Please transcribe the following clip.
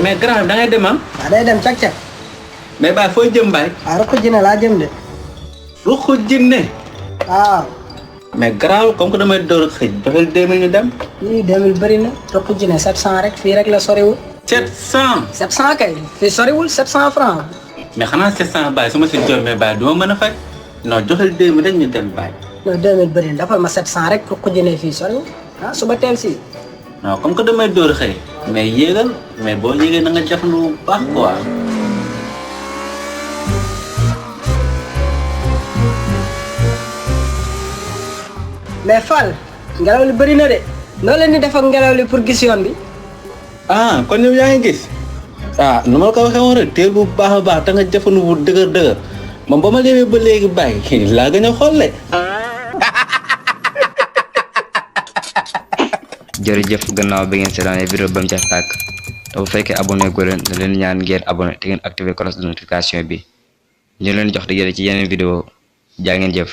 mais grand da ngay dem am. waaw day dem cag-cag. mais Baye fooy jëm Baye. waaw Ruqu Jinne laa jëm de. Ruqu Jinne. waaw. mais grand comme que damay door a xëy joxel 2000 ñu dem. lii 2000 bëri na. Ruqu Jinne 700 rek fii rek la soriwul. 700. 700 kay fii soriwul 700 francs. mais xanaa 700 Baye su ma si jommee Baye du ma mën a fay. non joxel 2000 rek ñu dem Baye. non 2000 bëri na dafal ma 700 rek Ruqu Jinne fii soriwul ah suba teel si. non comme que damay door a xëy mais yéegal mais boo yéegee na nga def lu baax quoi. mais Fall ngelaw li bëri na de. noo leen di def ak ngelaw li pour gis yoon bi. ah kon yow yaa ngi gis. ah nu ma la ko waxee woon rek teel bu baax a baax te nga jafandu bu dëgër man ba ma demee ba léegi Baye laa gën a xolle. jërëjëf gannaaw bi ngeen seetaanee vidéo ba mu jeex tàkk te bu fekkee abonné gu leen da leen ñaan ngeen abonné te ngeen activé cloche de notification bi ñu leen jox di jële ci yeneen vidéo jaa ngeen jëf.